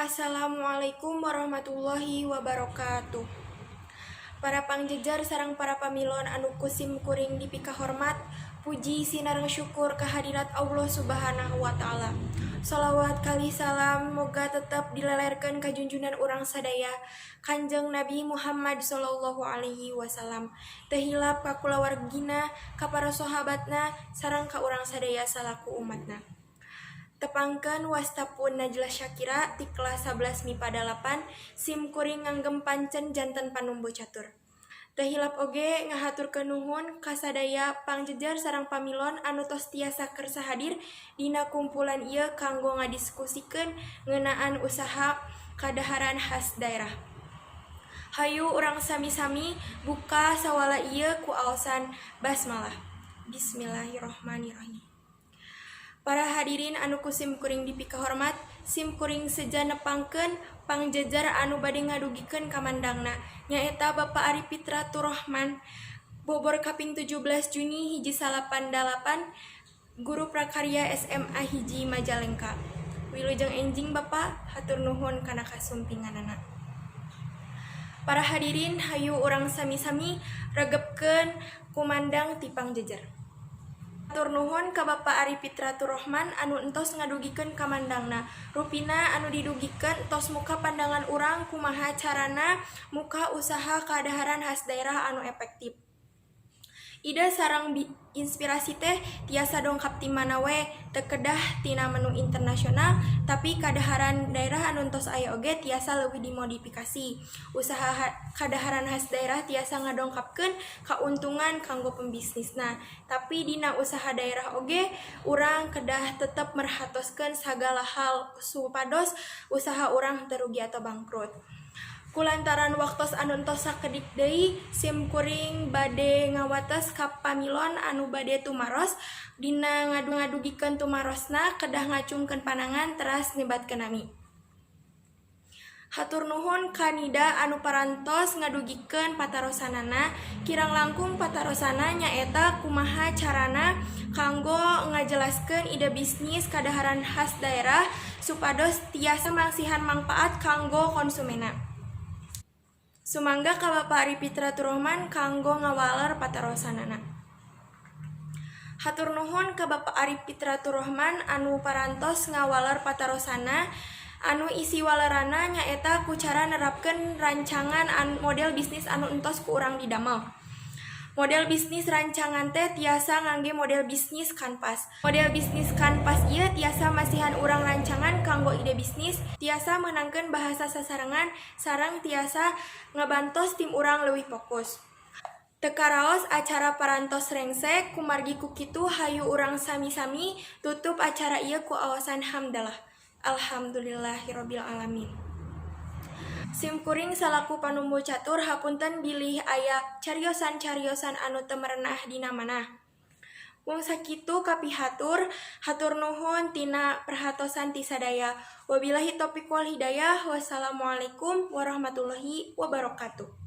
Assalamualaikum warahmatullahi wabarakatuh. Para pangjejer sareng para pamilon anu ku sim kuring dipikahormat, puji sinareng syukur kehadirat Allah Subhanahu wa Ta'ala. Salawat kalih salam moga tetap dilelerkeun ka junjunan urang sadaya, Kanjeng Nabi Muhammad Shallallahu Alaihi Wasallam. Teu hilap ka kulawargina, ka para sahabatna, sareng ka urang sadaya salaku umatna. Tepangkeun, wasta pun Najla Syakira ti kelas 11 MIPA 8, sim kuring nganggem pancen janten panumbu catur. Teu hilap oge ngahaturkeun nuhun ka sadaya pangjejer sareng pamilon anu tos tiasa kersa hadir dina kumpulan ieu kanggo ngadiskusikeun ngeunaan usaha kadaharan khas daerah. Hayu urang sami-sami buka sawala ieu ku aosan basmalah. Bismillahirrahmanirrahim. Para hadirin anu ku sim kuring dipikahormat, sim kuring seja nepangkeun pangjejer anu bade ngadugikeun kamandangna, nyaeta Bapak Ari Fitra Turrohman, bobor kaping 17 Juni 1988, guru prakarya SMA 1 Majalengka. Wilujeng enjing, Bapak, hatur nuhun kana kasumpinganana. Para hadirin, hayu urang sami-sami regepkeun kumandang ti pangjejer. Hatur nuhun ka Bapak Ari Fitra Turrohman anu entos ngadugikeun kamandangna. Rupina anu didugikeun tos muka pandangan urang kumaha carana muka usaha kadaharan khas daerah anu efektif. Ide sareng inspirasi teh tiasa dongkap ti mana we, teu kedah tina menu internasional, tapi kadaharan daerah anu tos aya oge tiasa leuwih dimodifikasi. Usaha kadaharan khas daerah tiasa ngadongkapkeun kauntungan kanggo pembisnisna. Tapi dina usaha daerah oge urang kedah tetep merhatoskeun sagala hal supados usaha urang teu rugi atau bangkrut. Kulantaran waktos anu entos sakedik deui, sim kuring bade ngawates ka pamilon anu bade tumaros. Dina ngadugikeun tumarosna kedah ngacungkeun panangan teras nyebatkeun nami. Hatur nuhun ka Nida anu parantos ngadugikeun patarosanana. Kirang langkung patarosanana nyaeta kumaha carana kanggo ngajelaskeun ide bisnis kadaharan khas daerah supados tiasa mangsihan mangpaat kanggo konsumenna. Sumangga ka Bapak Ari Fitra Turrohman kanggo ngawaler patarosanana. Hatur nuhun ka Bapak Ari Fitra Turrohman anu parantos ngawaler patarosanana, anu isi waleranna nyaeta ku cara nerapkeun rancangan model bisnis anu entos ku urang didamel. Model bisnis rancangan teh tiasa ngangge model bisnis kanvas. Model bisnis kanvas ieu tiasa masihan urang rancangan kanggo ide bisnis, tiasa meunangkeun bahasa sasarengan, sareng tiasa ngabantos tim urang leuwih fokus. Teu karaos acara parantos rengse, kumargi ku kitu hayu urang sami-sami tutup acara ieu ku aosan hamdalah. Alhamdulillahirabbil alamin. Sim kuring salaku panumbu catur hapunten bilih aya cariosan-cariosan anu teu merenah dina manah. Mung sakitu kapihatur, hatur nuhun tina perhatosan ti sadaya. Wabillahi taufiq wal hidayah. Wassalamualaikum warahmatullahi wabarakatuh.